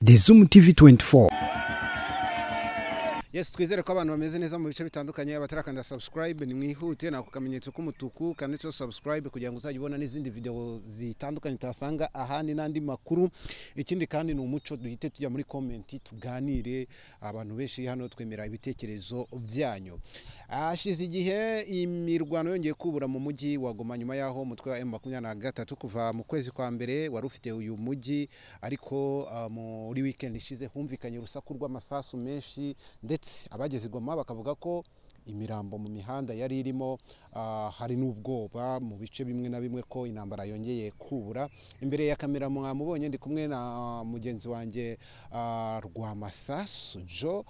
The Zoom TV 24. Yes, twizere ko abantu bameze neza mu bice bitandukanye. Abatarakanda subscribe ni mwihute, nako kamenyetso k'umutuku kanditseho subscribe kugira ngo uzajye ubona n'izindi video zitandukanye utasanga ahandi n'andi makuru. Ikindi kandi ni umuco, duhite tujya muri comment tuganire. Abantu benshi hano twemera ibitekerezo byanyu. Hashize igihe imirwano yongeye kubura mu mujyi wa Goma nyuma yaho umutwe wa M23 kuva mu kwezi kwa mbere wari ufite uyu mujyi, ariko muri weekend ishize humvikanye urusaku rw'amasasu menshi, ndetse abageze i Goma bakavuga ko imirambo mu mihanda yari irimo. Hari n'ubwoba mu bice bimwe na bimwe ko intambara yongeye kubura. Imbere ya kamera mwamubonye, ndi kumwe na mugenzi wanjye Rwamasasu Jo.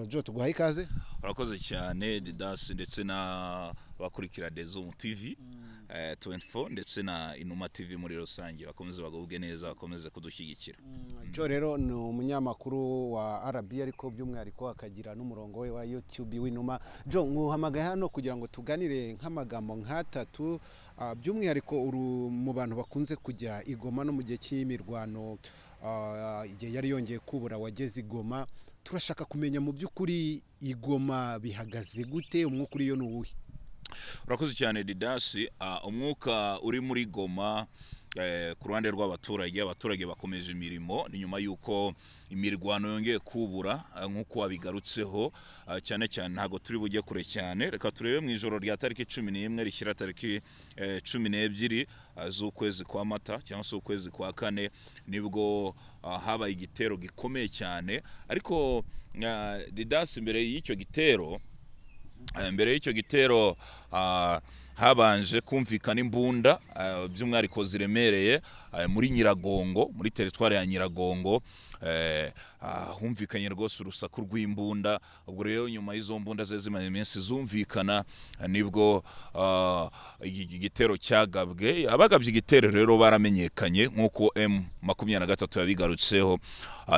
Jo, tuguhaye ikaze. Urakoze cyane Didas, ndetse na bakurikira The Zoom TV 24 ndetse na Inuma TV muri rusange, bakomeze bagubwe neza, bakomeze kudushyigikira. Jo rero ni umunyamakuru wa RB, ariko by'umwihariko akagira n'umurongo we wa YouTube w'Inuma. Jo, nkuhamagaye hano kugira ngo tuganire nk'amagambo nk'atatu, by'umwihariko uri mu bantu bakunze kujya i Goma no mu gihe cy'imirwano, igihe yari yongeye kubura wageze i Goma. Turashaka kumenya mu by'ukuri i Goma bihagaze gute, umwuka uriyo ni uwuhe? Urakoze cyane Didasi. Umwuka uri muri Goma ku ruhande rw'abaturage, abaturage bakomeje imirimo. Ni nyuma y'uko imirwano yongeye kubura, nk'uko wabigarutseho, cyane cyane ntabwo turi bujye kure cyane. Reka turebe mu ijoro rya tariki 11 rishyira tariki 12 z'ukwezi kwa Mata cyangwa se ukwezi kwa kane, nibwo habaye igitero gikomeye cyane. Ariko Didasi, mbere y'icyo gitero habanje kumvikana imbunda, by'umwihariko ziremereye, muri Nyiragongo, muri teritwari ya Nyiragongo. Humvikanye rwose urusaku rw'imbunda. Ubwo rero nyuma y'izo mbunda zari zimaze iminsi zumvikana, nibwo igitero cyagabwe. Abagabye igitero rero baramenyekanye, nk'uko M23 yabigarutseho.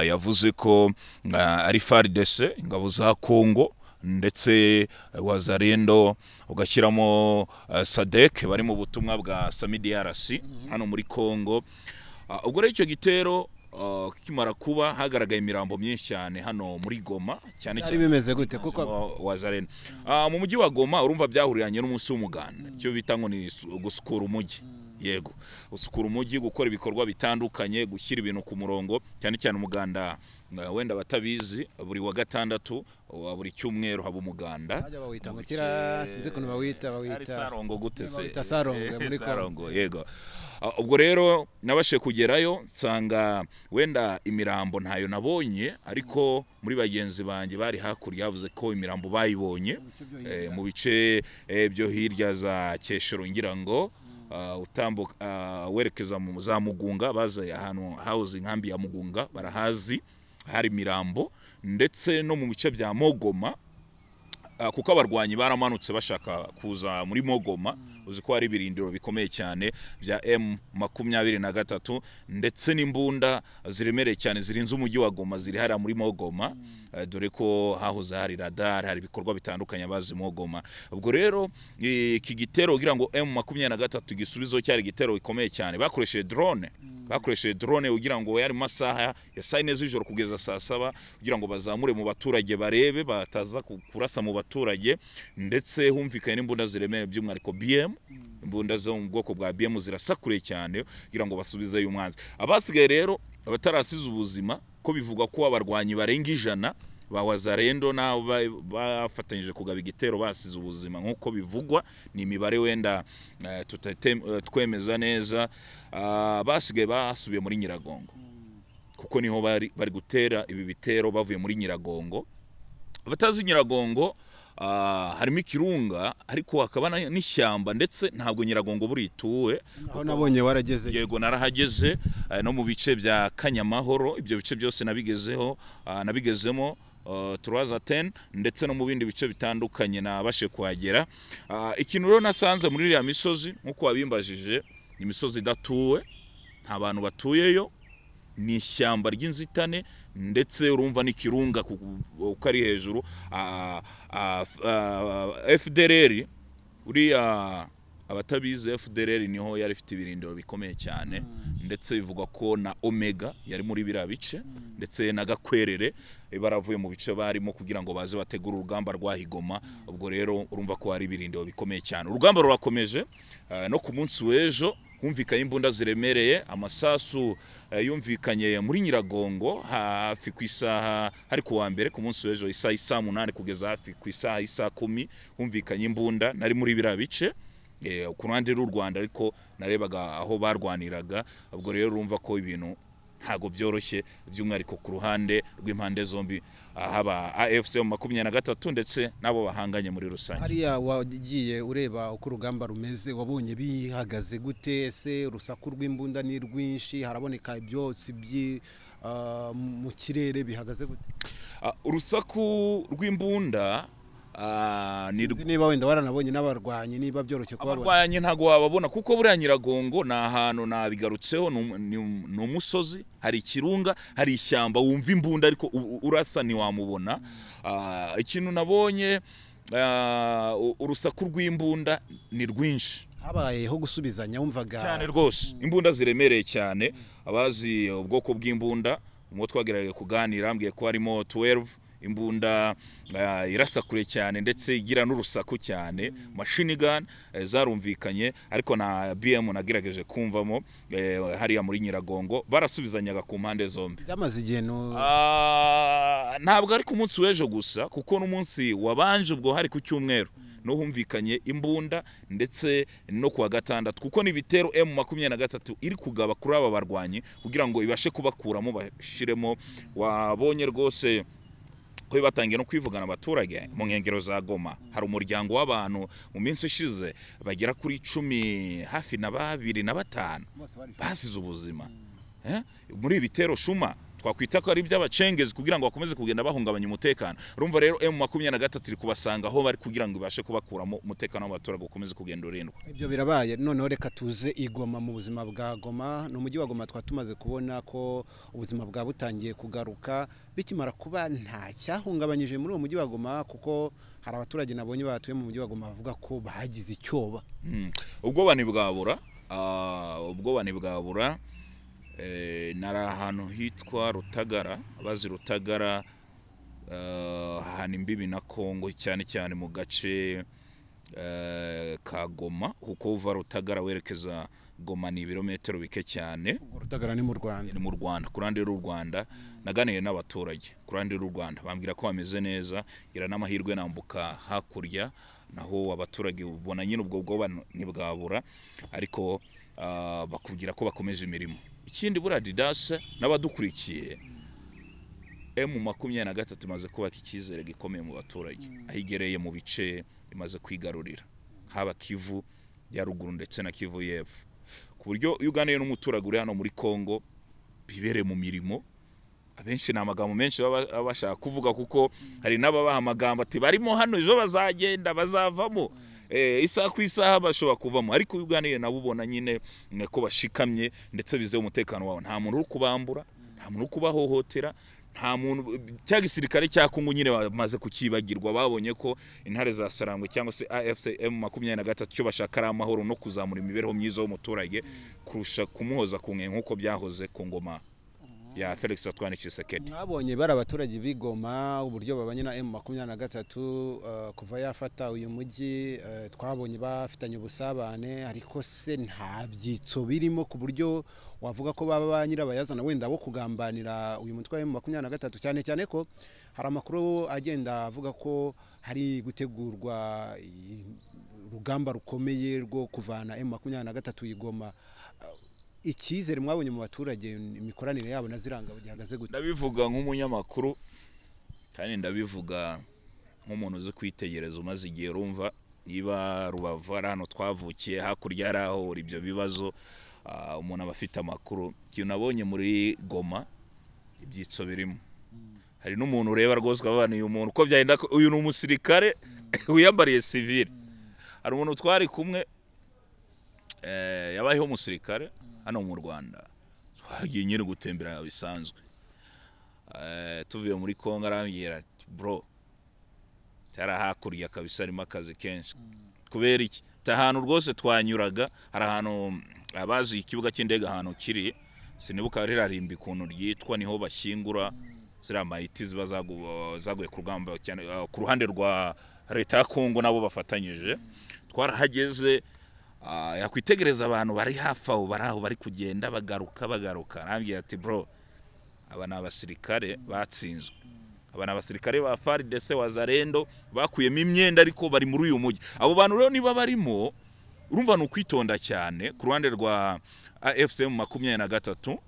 Yavuze ko ari FARDC, ingabo za Congo, ndetse Wazalendo, ugashyiramo SADC bari mu butumwa bwa SAMIDRC hano muri Congo. Ubwo rero icyo gitero kimara kuba, hagaragaye imirambo myinshi cyane hano muri Goma, cyane Byari bimeze gute? Kuko Wazalendo mu mujyi wa Goma, urumva byahuriranye n'umunsi w'umuganda, icyo bita ngo ni gusukura umujyi. Yego, gusukura umujyi, gukora ibikorwa bitandukanye, gushyira ibintu ku murongo, cyane cyane umuganda. Wenda batabizi, buri wa gatandatu wa buri cyumweru haba umuganda. Bajya bawita ngo kira, sinzi ukuntu bawita. Ari Bawita sarongo gute se? Bawita sarongo muri Congo. Sarongo, yego. Ubwo rero nabashe kugerayo nsanga wenda imirambo ntayo nabonye, ariko muri bagenzi banjye bari hakurya bavuze ko imirambo bayibonye mu bice byo hirya za Keshero, ngira ngo utambuka werekeza mu za Mugunga, baza ahantu hahoze inkambi ya Mugunga barahazi, hari imirambo, ndetse no mu bice bya Mogoma, kuko abarwanyi baramanutse bashaka kuza muri Mogoma. Uzi ko hari ibirindiro bikomeye cyane bya M23, ndetse n'imbunda ziremereye cyane zirinze umujyi wa Goma ziri hariya muri Mogoma, dore ko hahoze hari radar, hari ibikorwa bitandukanye bazi Mogoma. Ubwo rero iki gitero, kugira ngo M23 igisubizo, cyari igitero gikomeye cyane. Bakoresheje drone kugira ngo yari mu masaha ya saa 4 z'ijoro kugeza saa 7, kugira ngo bazamure mu baturage barebe bataza kurasa mu baturage. Ndetse humvikanye n'imbunda ziremereye, by'umwihariko BM, imbunda zo mu bwoko bwa BM zirasakure cyane, kugira ngo basubizeyo umwanzi. Abasigaye rero, abatarasize ubuzima, ko bivugwa ko abarwanyi barenga 100 ba Wazalendo nabo bafatanyije kugaba igitero basize ubuzima, nk'uko bivugwa, ni imibare wenda twemeza neza. Basigaye basubiye muri Nyiragongo, kuko niho bari gutera ibi bitero bavuye muri Nyiragongo. Abatazi Nyiragongo, harimo ikirunga, ariko hakaba n'ishyamba, ndetse ntabwo Nyiragongo burituwe. Aho nabonye warageze? Yego, narahageze, no mu bice bya Kanyamahoro, ibyo bice byose nabigezeho, nabigezemo turaza 10, ndetse no mu bindi bice bitandukanye nabashe kuhagera. Ikintu rero nasanze muri iriya misozi, nk'uko wabimbajije, ni imisozi idatuwe, nta bantu batuyeyo, ni ishyamba ry'inzitane, ndetse urumva n'ikirunga uko ari hejuru. FDLR, uriya Abatabizi, FDLR niho yari ifite ibirindiro bikomeye cyane, ndetse bivugwa ko na Omega yari muri biriya bice, ndetse na Gakwerere baravuye mu bice barimo kugira ngo baze bategure urugamba rwa Higoma. Ubwo rero urumva ko hari ibirindiro bikomeye cyane. Urugamba rurakomeje, no ku munsi w'ejo humvikanye imbunda ziremereye, amasasu yumvikanye muri Nyiragongo hafi ku isaha, hari ku wa mbere ku munsi w'ejo isaha isa 8 kugeza hafi ku isaha isa 10 humvikanye imbunda. Nari muri biriya bice ku ruhande rw'u Rwanda, ariko narebaga aho barwaniraga. Ubwo rero urumva ko ibintu ntago byoroshye, by'umwihariko ku ruhande rw'impande zombi, haba AFC M23 ndetse nabo bahanganye muri rusange. Hariya wagiye ureba uko urugamba rumeze, wabonye bihagaze gute? Ese urusaku rw'imbunda ni rwinshi, haraboneka ibyotsi mu kirere, bihagaze gute? Urusaku rw'imbunda niba wenda waranabonye n'abarwanyi, niba byoroshye kubabona. Abarwanyi ntago wababona kuko buriya Nyiragongo ni ahantu nabigarutseho, ni umusozi, hari ikirunga, hari ishyamba, wumva imbunda ariko urasa ntiwamubona. Ikintu nabonye, urusaku rw'imbunda ni rwinshi. Habayeho gusubizanya wumvaga cyane rwose, imbunda ziremereye cyane. Abazi ubwoko bw'imbunda umwe twagerageje kuganira ambwiye ko harimo 12 imbunda irasa kure cyane ndetse igira n'urusaku cyane, machine gun zarumvikanye, ariko na BM nagerageje kumvamo hariya muri Nyiragongo barasubizanyaga ku mpande zombi. Byamaze igihe ntabwo ari ku munsi w'ejo gusa, kuko n'umunsi wabanje ubwo hari ku cyumweru no humvikanye imbunda, ndetse no kuwa gatandatu, kuko n'ibitero M23 iri kugaba kuri aba barwanyi kugira ngo ibashe kubakuramo bashiremo. Wabonye rwose ko batangiye no kwivugana abaturage mu nkengero za Goma. Hari umuryango w'abantu mu minsi ishize bagera kuri 10 hafi na 2 na 5 basize ubuzima muri ibitero shuma twakwita ko ari iby'abacengezi kugira ngo bakomeze kugenda bahungabanya umutekano. Urumva rero M23 iri kubasanga aho bari kugira ngo ibashe kubakuramo umutekano w'abaturage ukomeze kugenda urindwa. Ibyo birabaye. Noneho reka tuze igoma mu buzima bwa Goma. Ni umujyi wa Goma twatumaze kubona ko ubuzima bwa butangiye kugaruka, bikimara kuba nta cyahungabanyije muri uwo mujyi wa Goma, kuko hari abaturage nabonye batuye mu mujyi wa Goma bavuga ko bagize icyoba. Ubwoba ntibwabura, ubwoba ntibwabura. Nari ahantu hitwa Rutagara, abazi Rutagara hana imbibi na Kongo, cyane cyane mu gace ka Goma, kuko uva Rutagara werekeza Goma ni ibirometero bike cyane. Rutagara ni mu Rwanda. Ni mu Rwanda, ku ruhande rw'u Rwanda. Naganiye n'abaturage ku ruhande rw'u Rwanda bambwira ko bameze neza, ngira n'amahirwe nambuka hakurya, naho abaturage ubona nyine ubwo bwoba ntibwabura, ariko bakubwira ko bakomeje imirimo. Ikindi buriya Didas n'abadukurikiye, M23 imaze kubaka icyizere gikomeye mu baturage, aho igereye mu bice imaze kwigarurira, haba Kivu ya ruguru ndetse na Kivu y'epfo, ku buryo iyo uganiye n'umuturage uri hano muri Kongo bibereye mu mirimo, abenshi ni amagambo menshi baba bashaka kuvuga, kuko hari n'ababaha amagambo ati barimo hano ejo bazagenda bazavamo, isaha ku isaha bashobora kuvamo, ariko iyo uganiye nabo ubona nyine ko bashikamye ndetse bizeye umutekano wabo. Nta muntu uri kubambura, nta muntu uri kubahohotera, nta muntu. Cya gisirikare cya Kongo nyine bamaze kukibagirwa, babonye ko intare za Sarangwe cyangwa se AFC M23 cyo bashaka ari amahoro no kuzamura imibereho myiza y'umuturage kurusha kumuhoza ku nkenke nk'uko byahoze ku ngoma ya Felix Antoine Tshisekedi. Mwabonye bari abaturage bigoma uburyo babanye na M23 kuva yafata uyu mujyi, twabonye bafitanye ubusabane, ariko se nta byitso birimo ku buryo wavuga ko baba ba nyirabayazana wenda bo kugambanira uyu mutwe wa M23, cyane cyane ko hari amakuru agenda avuga ko hari gutegurwa urugamba rukomeye rwo kuvana M23 igoma. Icyizere mwabonye mu baturage, imikoranire yabo na ziranga gihagaze gute? Ndabivuga nk'umunyamakuru kandi ndabivuga nk'umuntu uzi kwitegereza umaze igihe urumva niba Rubavu ari hano twavukiye, hakurya ari aho ibyo bibazo, umuntu aba afite amakuru. Ikintu nabonye muri Goma ibyitso birimo, hari n'umuntu ureba rwose ukabona uyu muntu uko byagenda, uyu ni umusirikare wiyambariye civile. Hari umuntu twari kumwe yabayeho umusirikare hano mu Rwanda, twagiye nyine gutembera bisanzwe, tuvuye muri Kongo arambwira ati bro, cyara hakurya kabisa harimo akazi kenshi. Kubera iki? Ahantu rwose twanyuraga, hari ahantu abazi ikibuga cy'indege ahantu kiri, sinibuka rirarimba ukuntu ryitwa, niho bashyingura ziriya mayiti ziba zaguye ku rugamba cyane, ku ruhande rwa leta ya Kongo nabo bafatanyije. Twarahageze, yakwitegereza abantu bari hafi aho, bari aho bari kugenda bagaruka, arambwira ati bro, aba ni abasirikare batsinzwe, aba ni abasirikare ba FARDC Wazalendo bakuyemo imyenda ariko bari muri uyu mujyi. Abo bantu rero niba barimo, urumva ni ukwitonda cyane ku ruhande rwa AFC M23,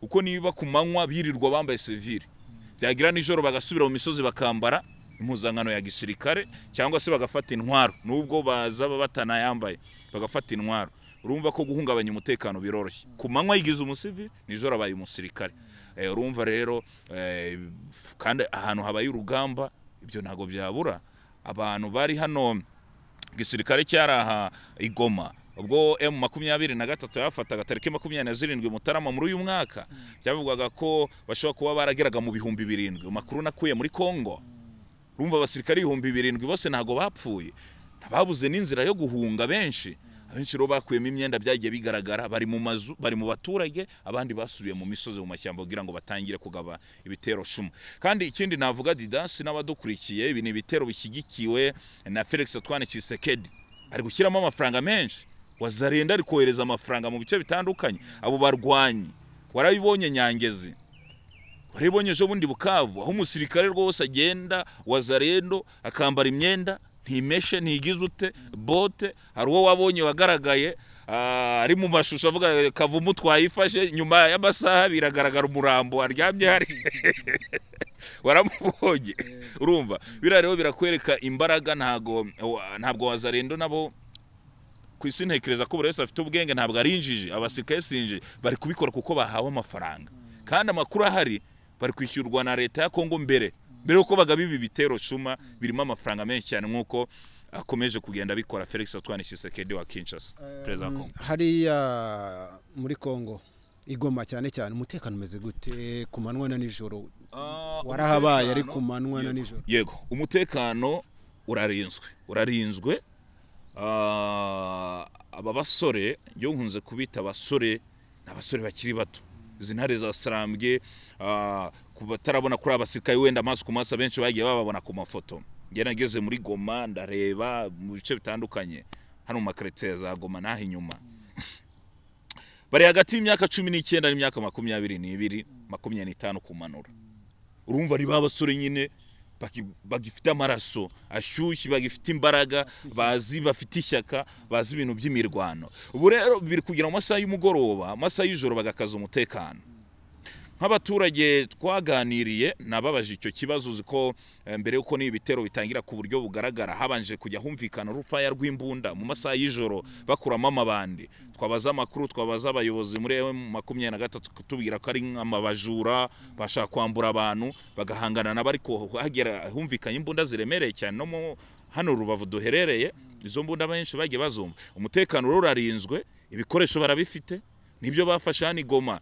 kuko niba ku manywa birirwa bambaye civil, byagira nijoro bagasubira mu misozi bakambara impuzankano ya gisirikare cyangwa se bagafata intwaro, nubwo baza batanayambaye bagafata intwaro. Urumva ko guhungabanya umutekano biroroshye. Ku manywa yigize umusivi, nijoro abaye umusirikare. Urumva rero, kandi ahantu habaye urugamba ibyo ntago byabura. Abantu bari hano, gisirikare cyaraha igoma ubwo M23 yafataga tariki 27 Mutarama muri uyu mwaka, byavugwaga ko bashobora kuba barageraga mu 7000. Amakuru nakuye muri Kongo, urumva abasirikare 7000 bose ntago bapfuye, babuze n'inzira yo guhunga. Benshi abenshi rero bakuyemo imyenda, byagiye bigaragara, bari mu mazu, bari mu baturage, abandi basubiye mu misozi mu mashyamba kugira ngo batangire kugaba ibitero shuma. Kandi ikindi navuga Didasi n'abadukurikiye, ibi ni ibitero bishyigikiwe na Felix Antoine Tshisekedi, ari gushyiramo amafaranga menshi. Wazalendo ari kohereza amafaranga mu bice bitandukanye. Abo barwanyi warabibonye Nyangezi, warabibonye ejo bundi Bukavu, aho umusirikare rwose agenda Wazalendo akambara imyenda ntimeshe, ntigize ute bote. Hari uwo wabonye wagaragaye ari mu mashusho avuga Kavumu twayifashe, nyuma y'amasaha biragaragara umurambo aryamye hari waramubonye. Urumva biriya rero birakwereka imbaraga. Ntabwo Wazalendo nabo ku isi ntekereza ko buri wese afite ubwenge, ntabwo ari injiji. Abasirikare sinje bari kubikora kuko bahawe amafaranga, kandi amakuru ahari bari kwishyurwa na leta ya Kongo mbere yuko bagaba ibi bitero shuma birimo amafaranga menshi cyane, nkuko akomeje kugenda bikora Felix Antoine Tshisekedi wa Kinshasa, perezida wa Kongo. Hariya muri Kongo igoma cyane cyane umutekano umeze gute ku manywa na nijoro? Warahabaye ari ku manywa na nijoro? Yego, umutekano urarinzwe. Aba basore yo nkunze kubita abasore, n'abasore bakiri bato, izi ntare za Sarambwe, kubatarabona kuri abasirikare wenda amaso ku maso, abenshi bagiye bababona ku mafoto. Njye nageze muri Goma ndareba mu bice bitandukanye hano mu makaritiye za Goma naho inyuma, bari hagati y'imyaka 19 n'imyaka 22, 25 kumanura. Urumva ari babasore nyine bagifite amaraso ashyushye, bagifite imbaraga, bazi, bafite ishyaka, bazi ibintu by'imirwano. Ubu rero biri kugira mu masaha y'umugoroba, amasaha y'ijoro bagakaza umutekano. Nk'abaturage twaganiriye nababaje icyo kibazo, uzi ko mbere yuko ni ibitero bitangira ku buryo bugaragara habanje kujya humvikana urufaya rw'imbunda mu masaha y'ijoro bakuramo amabandi. Twabaza amakuru, twabaza abayobozi muri M23 kutubwira ko ari amabajura bashaka kwambura abantu bagahangana nabo, ariko hagera humvikanye imbunda ziremereye cyane no mu hano Rubavu duherereye, izo mbunda benshi bagiye bazumva. Umutekano urarinzwe, ibikoresho barabifite, nibyo bafashe hano Goma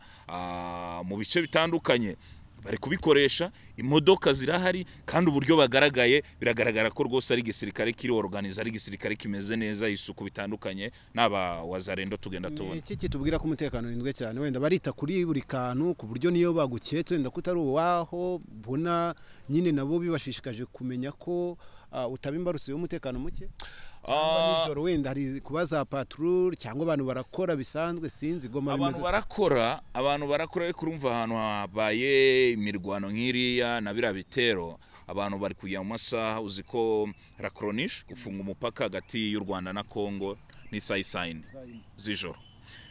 mu bice bitandukanye bari kubikoresha, imodoka zirahari, kandi uburyo bagaragaye biragaragara ko rwose ari igisirikare kiri organize, ari igisirikare kimeze neza, isuku bitandukanye n'aba Wazalendo tugenda tubona. Iki kitubwira ko umutekano urindwe cyane, wenda barita kuri buri kantu ku buryo niyo baguketse wenda kutari uwaho bona nyine nabo bibashishikaje kumenya ko utaba imbarutso y'umutekano muke. Nijoro wenda hari kubaza patrouille cyangwa abantu barakora bisanzwe, sinzi Goma bimeze. Abantu barakora ariko urumva ahantu habaye imirwano nk'iriya na biriya bitero, abantu bari kujya mu masaha, uzi ko Rakronish gufunga umupaka hagati y'u Rwanda na Kongo ni saa 9 z'ijoro.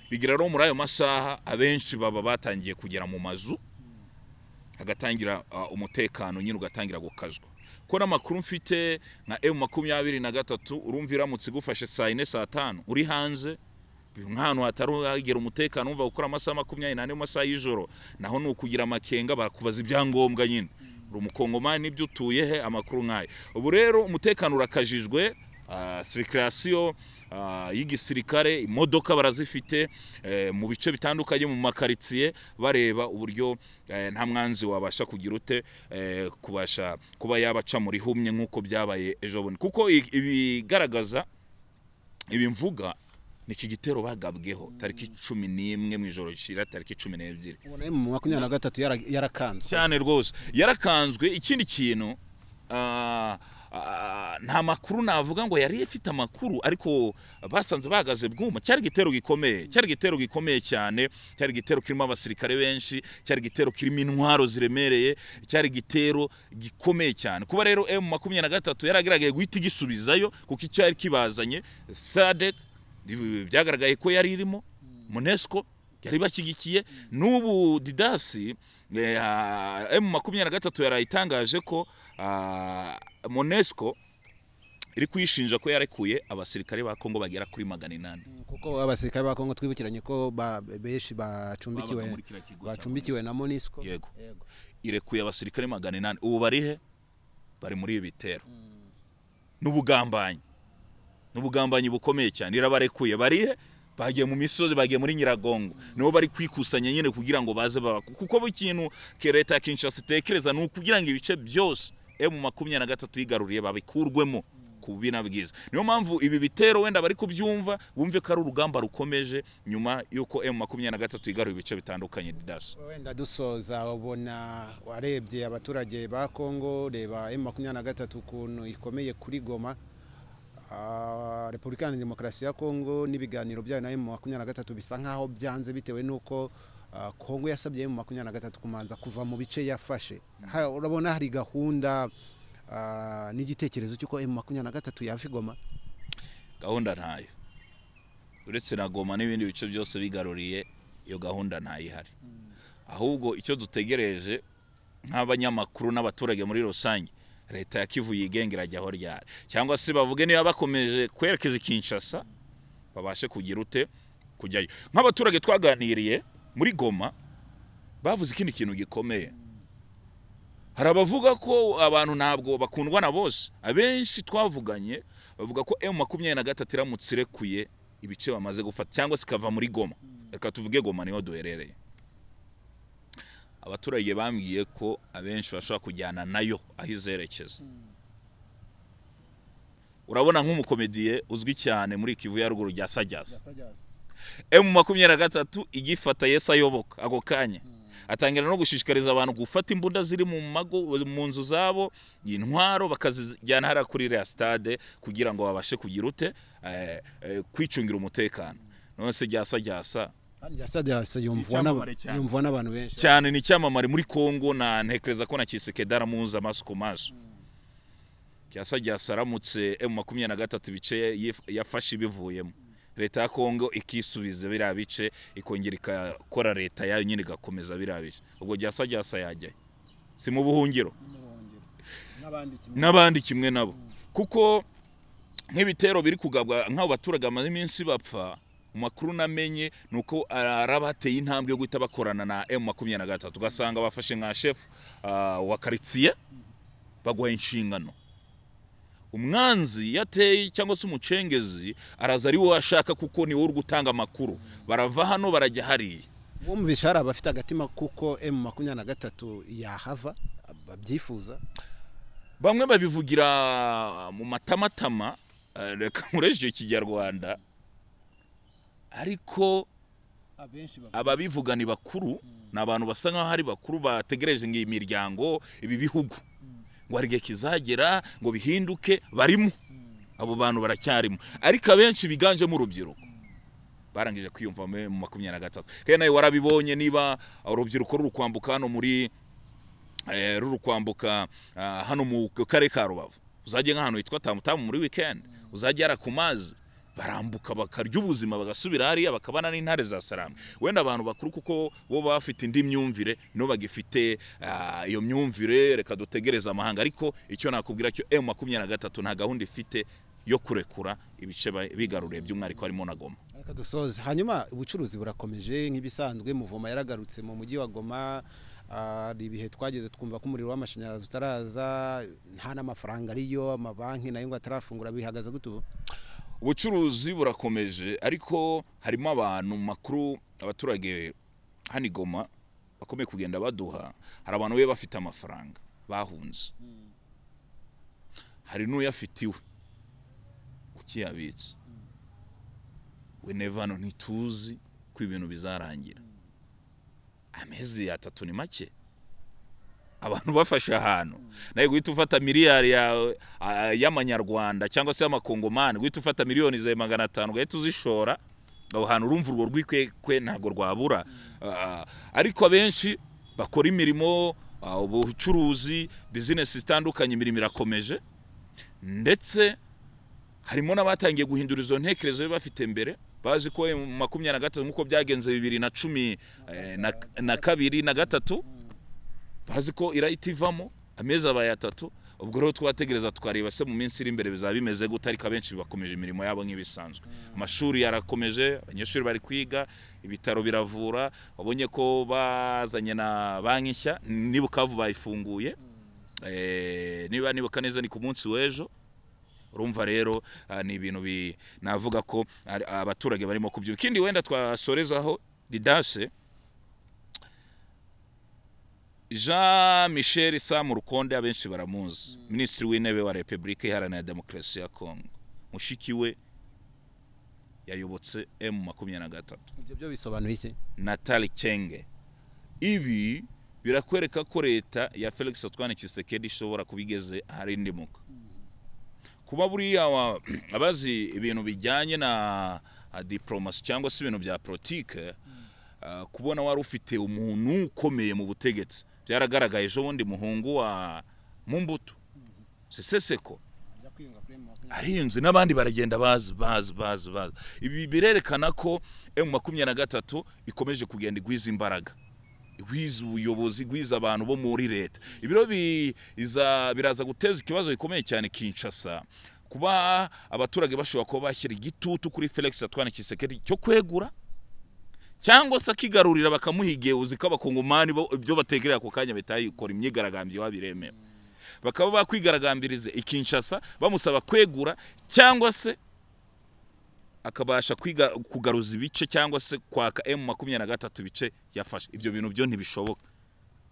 Bigira rero muri ayo masaha abenshi baba batangiye kugera mu mazu, hagatangira umutekano nyine ugatangira gukazwa. Ko n'amakuru mfite nka M23 urumva iramutse igufashe saa 4 saa 5 uri hanze nk'ahantu hataragera umutekano, umva gukora amasaha 24 mu masaha y'ijoro, naho ni ukugira amakenga, barakubaza ibyangombwa nyine, uri umukongomani n'ibyo utuye he, amakuru nk'ayo. Ubu rero umutekano urakajijwe, circulation y'igisirikare, imodoka barazifite mu bice bitandukanye mu makaritsiye, bareba uburyo nta mwanzi wabasha kugira ute kubasha kuba yabaca muri humye nkuko byabaye ejo bundi. Kuko ibigaragaza Ibi mvuga ni iki gitero bagabweho tariki 11 mu ijoro rishira tariki 12. Ubona M23 yarakanzwe cyane rwose, yarakanzwe. Ikindi kintu nta makuru navuga ngo yari ifite amakuru, ariko basanze bahagaze bwuma. Cyari igitero gikomeye, cyari igitero gikomeye cyane, cyari igitero kirimo abasirikare benshi, cyari igitero kirimo intwaro ziremereye, cyari igitero gikomeye cyane. Kuba rero M23 yaragaragaye guhita igisubizayo, kuko icyari kibazanye SADC byagaragaye ko yari irimo, MONUSCO yari bashyigikiye. N'ubu Didasi M23 yarayitangaje ko MONUSCO iri kuyishinja ko yarekuye abasirikare ba Kongo bagera kuri 800. Kuko abasirikare ba Kongo twibukiranye ko benshi bacumbikiwe na MONUSCO. Yego. Irekuye abasirikare 800. Ubu bari he? Bari muri ibi bitero. N'ubugambanyi. N'ubugambanyi bukomeye cyane. Irabarekuye bari he? Bagiye mu misozi, bagiye muri Nyiragongo. Nibo bari kwikusanya nyine kugira ngo baze kuko ikintu ke leta ya Kinshasa itekereza ni ukugira ngo ibice byose M23 yigaruriye babikurwemo ku bubi na bwiza. Niyo mpamvu ibi bitero wenda bari kubyumva bumve ko ari urugamba rukomeje nyuma y'uko M23 yigaruriye ibice bitandukanye. Didasi, wenda dusoza, ubona warebye abaturage ba Kongo, reba M23 ukuntu ikomeye kuri Goma. Repubulika Iharanira Demokarasi ya Kongo n'ibiganiro byayo na M23 bisa nkaho byanze, bitewe n'uko Kongo yasabye M23 kumanza kuva mu bice yafashe. Urabona hari gahunda n'igitekerezo cy'uko M23 yava i Goma? Gahunda ntayo, uretse na Goma n'ibindi bice byose bigaruriye, iyo gahunda ntayihari. Ahubwo icyo dutegereje nk'abanyamakuru n'abaturage muri rusange, leta ya Kivu yigenga irajya aho ryari, cyangwa se bavuge niba bakomeje kwerekeza Kinshasa babashe kugira ute kujyayo. Nk'abaturage twaganiriye muri Goma bavuze ikindi kintu gikomeye. Hari abavuga ko abantu ntabwo bakundwa na bose. Abenshi twavuganye bavuga ko M23 iramutse irekuye ibice bamaze gufata cyangwa se ikava muri Goma, reka tuvuge Goma niho duherereye, abaturage bambwiye ko abenshi bashobora kujyana nayo aho izerekeza. Urabona nk'umukomediye uzwi cyane muri Kivu ya ruguru rya Sajyasa, M23 igifata Yesu ayoboka ako kanya atangira no gushishikariza abantu gufata imbunda ziri mu mago, mu nzu zabo, intwaro bakazijyana hariya kuri iriya stade kugira ngo babashe kugira ute kwicungira umutekano. None se Sajyasa yumvwa n'abantu benshi cyane, ni icyamamare muri Kongo, na ntekereza ko na Tshisekedi aramuzi amaso ku maso. Sajyasa aramutse M23 ibice yafashe ibivuyemo, leta ya Kongo ikisubiza biriya bice, ikongera ikakora leta yayo nyine igakomeza biriya bice, ubwo Sajyasa yajyayo si mu buhungiro n'abandi kimwe nabo. Kuko nk'ibitero biri kugabwa nk'abo baturage bamaze iminsi bapfa, makuru namenye nuko arabateye intambwe yo guhita bakorana na M23, ugasanga bafashe nka chef wa quartier bagwa inshingano. Umwanzi yateye cyangwa se umucengezi araza ari wowe ashaka, kuko ni wowe uri gutanga amakuru. Barava hano barajya hariya. Wumvisha hari abafite agatima kuko M23 yahava babyifuza? Bamwe babivugira mu matamatama, reka nkoreshe icyo Kinyarwanda, ariko ababivuga ni bakuru, ni abantu basa nkaho ari bakuru bategereje ngo iyi miryango, ibi bihugu ngo hari igihe kizagera ngo bihinduke, barimo abo bantu baracyarimo. Ariko abenshi biganjemo urubyiruko barangije kwiyumva mu 23. Kandi nawe warabibonye, niba urubyiruko ruri kwambuka hano muri ruri kwambuka hano mu karere ka Rubavu, uzajye nk'ahantu hitwa Tamutamu muri weekend, uzajye ara ku mazi, barambuka bakarya ubuzima bagasubira hariya bakabana n'intare za Salamu. Wenda abantu bakuru kuko bo bafite indi myumvire, no bagifite iyo myumvire, reka dutegereze amahanga. Ariko icyo nakubwira cyo M23 nta gahunda ifite yo kurekura ibice bigaruriye by'umwihariko harimo na Goma. Reka dusoze. Hanyuma ubucuruzi burakomeje nk'ibisanzwe, Muvoma yaragarutse mu mujyi wa Goma. Hari ibihe twageze twumva ko umuriro w'amashanyarazi utaraza, nta n'amafaranga ariyo, amabanki nayo ngo atarafungura, bihagaze gute ubu? Ubucuruzi burakomeje, ariko harimo abantu makuru abaturage hano i Goma bakomeye kugenda baduha. Hari abantu be bafite amafaranga bahunze, hari n'uyafitiwe ukiyabitse. We never know, ntituzi ko ibintu bizarangira. Amezi 3 ni make abantu bafashe ahantu, nawe guhita ufata miliyari y'amanyarwanda cyangwa se y'amakongomani, guhita ufata miliyoni za 500 ugahita uzishora aho hantu, urumva urwo rwikekwe ntabwo rwabura. Ariko abenshi bakora imirimo, ubucuruzi, business zitandukanye, imirimo irakomeje, ndetse harimo n'abatangiye guhindura izo ntekerezo bafite mbere, bazi ko 23 nkuko byagenze 2012 na 3, bazi ko irahita ivamo amezi abaye 3. Ubwo rero twategereza tukareba se mu minsi iri imbere bizaba bimeze gute, ariko abenshi bakomeje imirimo yabo nk'ibisanzwe. Amashuri yarakomeje, abanyeshuri bari kwiga, ibitaro biravura, wabonye ko bazanye na banki nshya ni Bukavu bayifunguye, niba nibuka neza ni ku munsi w'ejo. Urumva rero ni ibintu navuga ko abaturage barimo kubyuka. Ikindi wenda twasorezaho Didase, Jean Michel Sam Rukonde abenshi baramuzi, Minisitiri w'Intebe wa Repubulika Iharanira Demokarasi ya Kongo, mushiki we yayobotse M23. Ibyo byo bisobanuye iki? Nathalie Kenge. Ibi birakwereka ko leta ya Felix Antoine Tshisekedi ishobora kubigeze aharindimuka. Kuba buriya abazi ibintu bijyanye na diplomasi cyangwa se ibintu bya politike, kubona wari ufite umuntu ukomeye mu butegetsi byaragaragaye ejo bundi muhungu wa Mumbutu Seseseko arinze n'abandi baragenda bazi. Ibi birerekana ko M23 ikomeje kugenda igwiza imbaraga, igwiza ubuyobozi, igwiza abantu bo muri leta. Ibiro biraza guteza ikibazo gikomeye cyane Kinshasa, kuba abaturage bashobora kuba bashyira igitutu kuri Felix Antoine Tshisekedi cyo kwegura cyangwa se akigarurira bakamuhigiye. Uzi ko abakongomani bo ibyo batekerera ako kanya bitayikora imyigaragambyo wabiremewe, bakaba bakwigaragambiriza Kinshasa bamusaba kwegura cyangwa se akabasha kugaruza ibice cyangwa se kwaka M23 ibice yafashe. Ibyo bintu byo ntibishoboka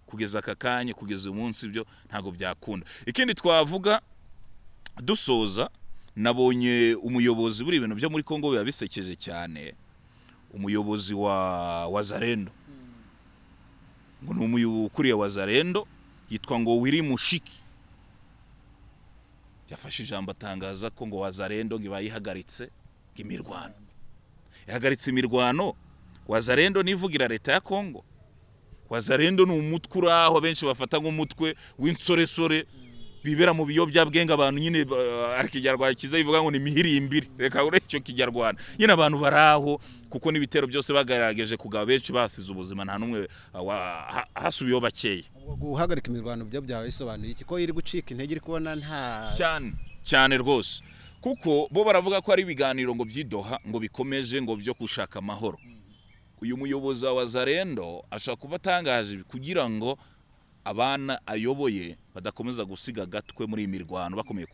kugeza aka kanya, kugeza umunsi byo ntago byakunda. Ikindi twavuga dusoza, nabonye umuyobozi buri ibintu byo muri Kongo biba bisekeje cyane, umuyobozi wa Wazalendo, ngo ni umuyobozi ukuriye Wazalendo yitwa ngo Willy Mushiki, yafashe ijambo atangaza ko ngo Wazalendo ngo bayihagaritse imirwano, ihagaritse imirwano. Wazalendo nivugira leta ya Kongo. Wazalendo ni umutwe uraho abenshi bafata nk'umutwe w'insoresore bibera mu biyobyabwenge, abantu nyine arikijyarwanda kiza bivuga ngo ni mihirimbiri, reka ure icyo kijyarwanda nyine abantu baraho, kuko n'ibitero byose bagerageje kugaba benshi basize ubuzima, nta numwe hasubiyeho bakeye. Guhagarika imirwano byo byawe bisobanuye iki? Ko iri gucika intege, iri kubona nta cyane cyane rwose, kuko bo baravuga ko ari ibiganiro ngo byidoha ngo bikomeje ngo byo gushaka amahoro. Uyu muyobozi wa Wazalendo ashaka kuba atangaje kugira ngo abana ayoboye badakomeza gusiga gatwe muri imirwano bakomeye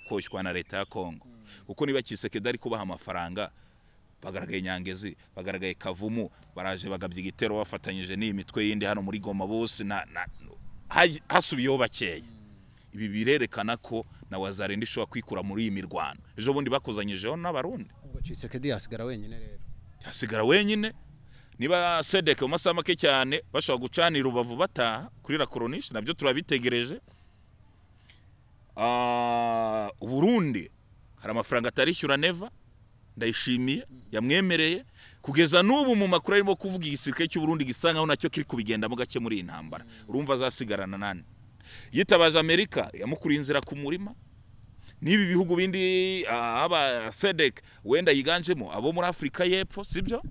koshywa na leta ya Kongo, kuko niba Tshisekedi ari kubaha amafaranga, bagaragaye Nyangezi, bagaragaye Kavumu, baraje bagabye igitero bafatanyije n'iyi mitwe yindi hano muri Goma, bose na hasubiyeho bakeye. Ibi birerekana ko na Wazalendo ishobora kwikura muri iyi mirwano. Ejo bundi bakozanyijeho n'Abarundi. Ubwo Tshisekedi yasigara wenyine rero, yasigara wenyine. Niba Sedek mu masaha make cyane bashobora gucanira Rubavu bataha kuri la Corniche, nabyo turabitegereje. Burundi hari amafaranga atarishyura Neva Ndayishimiye yamwemereye, kugeza n'ubu mu makuru arimo kuvuga igisirikare cy'u Burundi gisa nkaho nacyo kiri kubigendamo gake muri iyi ntambara. Urumva azasigarana nani? Yitabaje Amerika yamukuriye inzira ku murima, n'ibi bihugu bindi aba Sedek wenda yiganjemo abo muri Afrika y'Epfo, sibyo?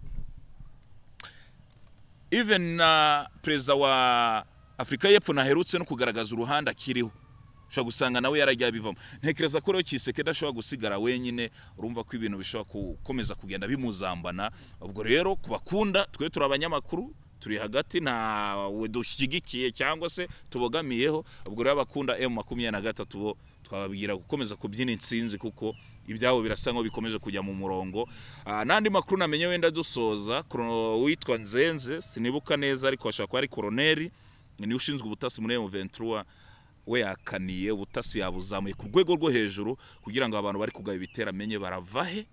Even na perezida wa Afrika y'Epfo naherutse no kugaragaza uruhande akiriho, ushobora gusanga nawe yarajya bivamo. Ntekereza ko rero Tshisekedi ashobora gusigara wenyine, urumva ko ibintu bishobora gukomeza kugenda bimuzambana. Ubwo rero kubakunda twe turi abanyamakuru, turi hagati ntawe dushyigikiye cyangwa se tubogamiyeho. Ubwo rero abakunda M23 bo twababwira gukomeza kubyina intsinzi, kuko ibyabo birasa nkaho bikomeje kujya mu murongo. N'andi makuru namenye wenda dusoza, witwa Nzenze sinibuka neza ariko ashobora kuba ari koroneri, ni ushinzwe ubutasi muri M23, we yakaniye ubutasi yabuzamuye ku rwego rwo hejuru kugira ngo abantu bari kugaba ibitero amenye barava he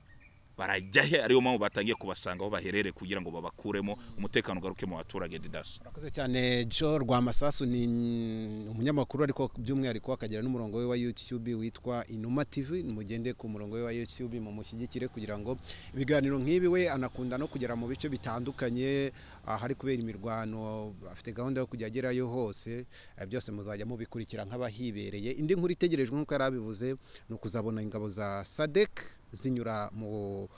Barajya he? Ariyo mpamvu batangiye kubasanga aho baherere kugira ngo babakuremo, umutekano ugaruke mu baturage. Didasi. Urakoze cyane, Joe Rwamasasu. Ni umunyamakuru, ariko by'umwihariko akagira n'umurongo we wa YouTube witwa Inuma TV. Mugende ku murongo we wa YouTube mumushyigikire, kugira ngo ibiganiro nk'ibi, we anakunda no kugera mu bice bitandukanye ahari kubera imirwano, afite gahunda yo kujya agerayo hose. Byose muzajya mubikurikira nk'abahibereye. Indi nkuru itegerejwe, nk'uko yari abivuze, ni ukuzabona ingabo za SADC zinyura mu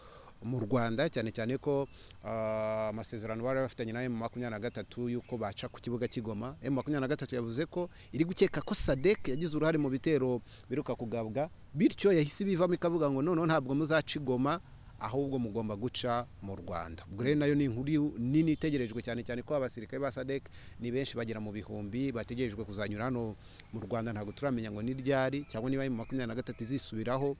Rwanda, cyane cyane ko amasezerano bari bafitanye na M23 yuko baca ku kibuga cy'i Goma. M23 yavuze ko iri gukeka ko SADC yagize uruhare mu bitero biruka kugabwa, bityo yahise ibivamo, ikavuga ngo noneho ntabwo muzaca i Goma, ahubwo mugomba guca mu Rwanda. Ubwo rero nayo ni inkuru nini itegerejwe, cyane cyane ko abasirikare ba SADC ni benshi, bagera mu bihumbi, bategerejwe kuzanyura hano mu Rwanda. Ntabwo turamenya ngo ni ryari, cyangwa niba M23 izisubiraho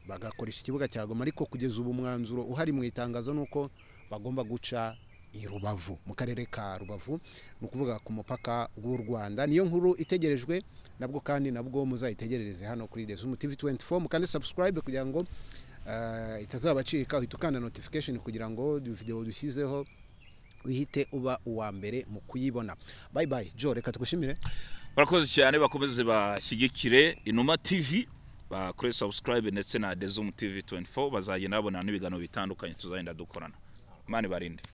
bagakoresha ikibuga cya Goma, ariko kugeza ubu umwanzuro uhari mu itangazo ni uko bagomba guca i Rubavu, mu karere ka Rubavu, ni ukuvuga ku mupaka w'u Rwanda. Niyo nkuru itegerejwe nabwo, kandi nabwo muzayitegerereze hano kuri The Zoom TV 24. Mukande subscribe kugira ngo itazabacika, uhita ukanda notification kugira ngo video dushyizeho uhite uba uwa mbere mu kuyibona. Bye bye, Joe, reka tugushimire. Barakoze cyane, bakomeze bashyigikire Inuma TV, bakore subscribe, ndetse na The Zoom TV 24, bazagenda babona n'ibiganiro bitandukanye tuzagenda dukorana. Imana ibarinde.